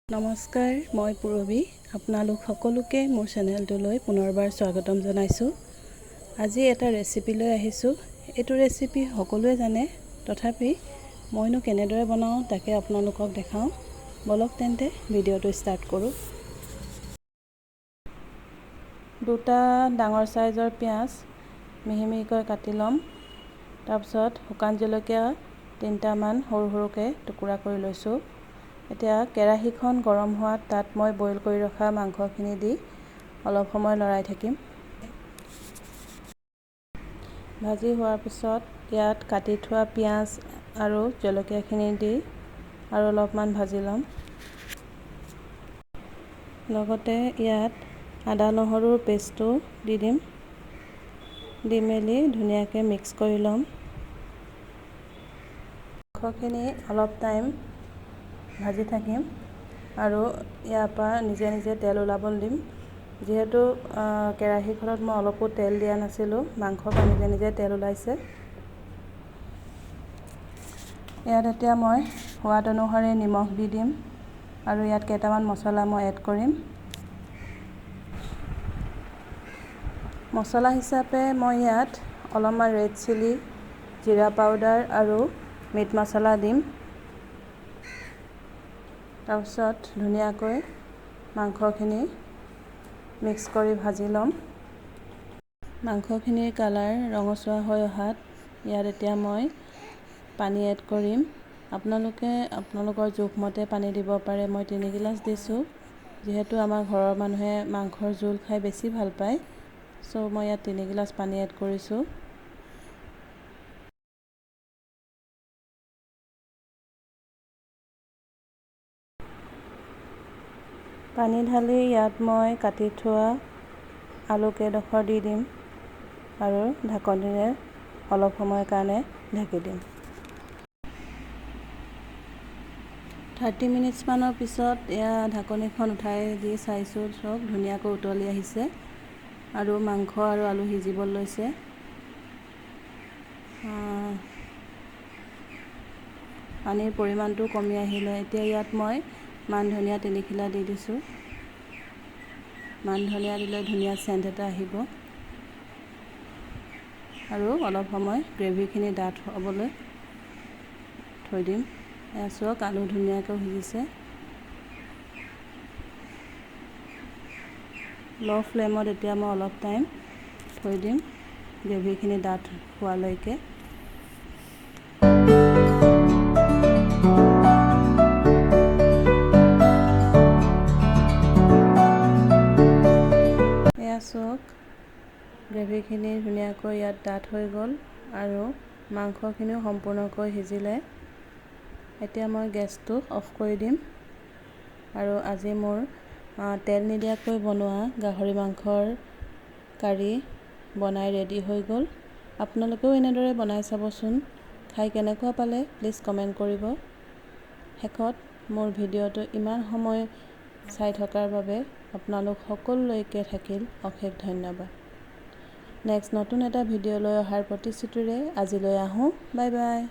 নমস্কাৰ, মই পূৰবী। আপোনালোক সকলোকে মোৰ চেনেলটোলৈ পুনৰবাৰ স্বাগতম জনাইছোঁ। আজি এটা ৰেচিপি লৈ আহিছোঁ। এইটো ৰেচিপি সকলোৱে জানে, তথাপি মইনো কেনেদৰে বনাওঁ তাকে আপোনালোকক দেখাওঁ। ব'লক তেন্তে ভিডিঅ'টো ষ্টাৰ্ট কৰোঁ। দুটা ডাঙৰ চাইজৰ পিঁয়াজ মিহি মিহিকৈ কাটি ল'ম। তাৰপিছত শুকান জলকীয়া তিনিটামান সৰু সৰুকৈ টুকুৰা কৰি লৈছোঁ। এতিয়া কেৰাহীখন গৰম হোৱাত তাত মই বইল কৰি ৰখা মাংসখিনি দি অলপ সময় লৰাই থাকিম। ভাজি হোৱাৰ পিছত ইয়াত কাটি থোৱা পিঁয়াজ আৰু জলকীয়াখিনি দি আৰু অলপমান ভাজি ল'ম। লগতে ইয়াত আদা নহৰুৰ পেষ্টটো দি দিম। দি মেলি ধুনীয়াকৈ মিক্স কৰি ল'ম। মাংসখিনি অলপ টাইম ভাজি থাকিম আৰু ইয়াৰ পৰা নিজে নিজে তেল ওলাবলৈ দিম। যিহেতু কেৰাহীখনত মই অলপো তেল দিয়া নাছিলোঁ, মাংসৰ পৰা নিজে নিজে তেল ওলাইছে। ইয়াত এতিয়া মই সোৱাদ অনুসৰি নিমখ দি দিম আৰু ইয়াত কেইটামান মছলা মই এড কৰিম। মছলা হিচাপে মই ইয়াত অলপমান ৰেড চিলি, জিৰা পাউডাৰ আৰু মিট মছলা দিম। তাৰপিছত ধুনীয়াকৈ মাংসখিনি মিক্স কৰি ভাজি ল'ম। মাংসখিনিৰ কালাৰ ৰঙচুৱা হৈ অহাত ইয়াত এতিয়া মই পানী এড কৰিম। আপোনালোকে আপোনালোকৰ জোখমতে পানী দিব পাৰে। মই 3 গিলাচ দিছোঁ। যিহেতু আমাৰ ঘৰৰ মানুহে মাংসৰ জোল খাই বেছি ভাল পায়, চ' মই ইয়াত 3 গিলাচ পানী এড কৰিছোঁ। পানী ঢালি ইয়াত মই কাটি থোৱা আলু কেইডোখৰ দি দিম আৰু ঢাকনিৰে অলপ সময়ৰ কাৰণে ঢাকি দিম। 30 মিনিটছমানৰ পিছত এয়া ঢাকনিখন উঠাই দি চাইছোঁ, চব ধুনীয়াকৈ উতলি আহিছে আৰু মাংস আৰু আলু সিজিব লৈছে। পানীৰ পৰিমাণটো কমি আহিলে। এতিয়া ইয়াত মই মান ধনিয়া 3 খিলা দি দিছোঁ। মান ধনিয়া দিলে ধুনীয়া চেণ্ট এটা আহিব। আৰু অলপ সময় গ্ৰেভিখিনি ডাঠ হ'বলৈ থৈ দিম। এয়া চাওক, আলু ধুনীয়াকৈ সিজিছে। ল' ফ্লেমত এতিয়া মই অলপ টাইম থৈ দিম গ্ৰেভিখিনি ডাঠ হোৱালৈকে। এয়া চাওক, গ্ৰেভিখিনি ধুনীয়াকৈ ইয়াত ডাঠ হৈ গ'ল আৰু মাংসখিনিও সম্পূৰ্ণকৈ সিজিলে। এতিয়া মই গেছটো অফ কৰি দিম। আৰু আজি মোৰ তেল নিদিয়াকৈ বনোৱা গাহৰি মাংসৰ কাৰী বনাই ৰেডি হৈ গ'ল। আপোনালোকেও এনেদৰে বনাই চাবচোন। খাই কেনেকুৱা পালে প্লিজ কমেণ্ট কৰিব। শেষত মোৰ ভিডিঅ'টো ইমান সময় চাই থকাৰ বাবে আপোনালোক সকলোলৈকে থাকিল অশেষ ধন্যবাদ। নেক্সট নতুন এটা ভিডিঅ' লৈ অহাৰ প্ৰতিশ্ৰুতিৰে আজিলৈ আহোঁ। Bye bye.